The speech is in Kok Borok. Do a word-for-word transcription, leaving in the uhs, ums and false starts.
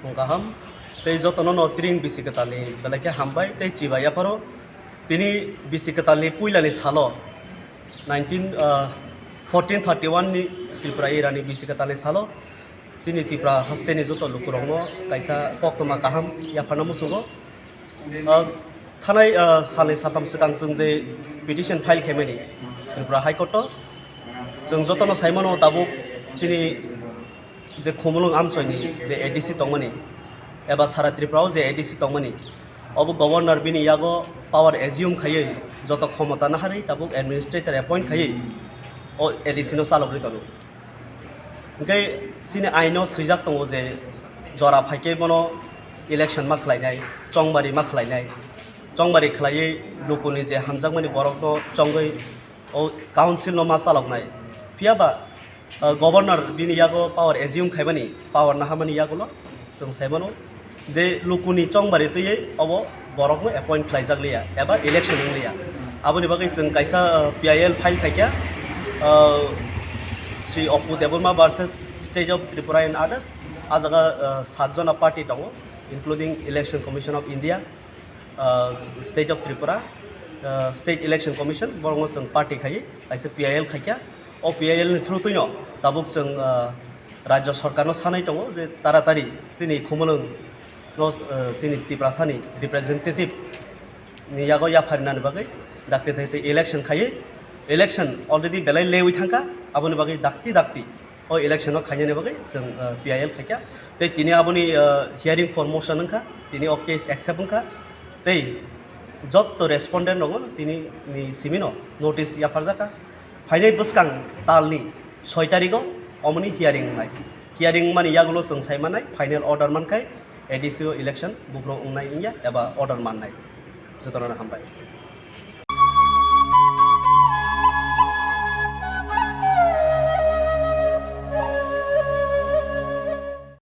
Phung kaham tei jotono no tring bisi kwtalni belai khe hambai tei chibai yapharo. Tini bisi kwtalni puilani salo nineteen, ah, fourteen thirty-one ni Tripura erani bisi kwtalni salo chini Tripura hasteni joto lukurokno kaisa koktwma kaham yapharna muchungo. Ah, thanai, ah, salni satham swkang chwng je petition file khaimani Tripura High Court o, chwng jotono saimano tabuk chini je Khumulwng amchoini je A D C tongmani eba sara Tripura o je A D C tongmani, obo governor bini yago power assume khaiwi joto khomota naharwi tabuk administrator appoint khaiwi o A D C no chalogwi tono. Hwnkhe chini aino swijak tongo je jora phaikhe bono election ma khlainai, chongbari ma khlainai, chongbari khlaiwi lukuni je hamjakmani borokno chongwi o council no ma chaloknai. Phiya ba, uh, governor bini yago power assume khaimani, power naharmani yagulo chwng saimano je lukuni chongbari twiwi obo borokno appoint khlaijak liya eba election wng liya. Aboni bagwi chwng kaisa, uh, P I L file khaikha, uh, Sri Opu Debbarma versus State of Tripura and others. A jaga, uh, sat jona party tongo, including Election Commission of India, uh, State of Tripura, uh, State Election Commission, borokno chwng party khaiwi kaisa P I L khaikha. O P I L ni through twino tabuk chwng, uh, Rajya Sarkarno sanai tongo je taratari chini Khumulwng no, uh, chini Tiprasani representative ni yago yapharinani bagwi dakti dakti election khaiwi, election already belai lewi thangkha, aboni bagwi dakti dakti o election o khainani bagwi chwng, uh, P I L khaikha. Tei tini aboni, uh, hearing for motion wngkha, tini o case accept wngkha. Tei jotto respondent rogo tini ni simino notice yapharjakha. Phainai bwskang talni soi tarigo omoni hearing wngnai. Hearing wngmani yagulo chwng sai mannai final order mankhai A D C o election buphuru wngnai wngya eba order mannai. Jotono hambai.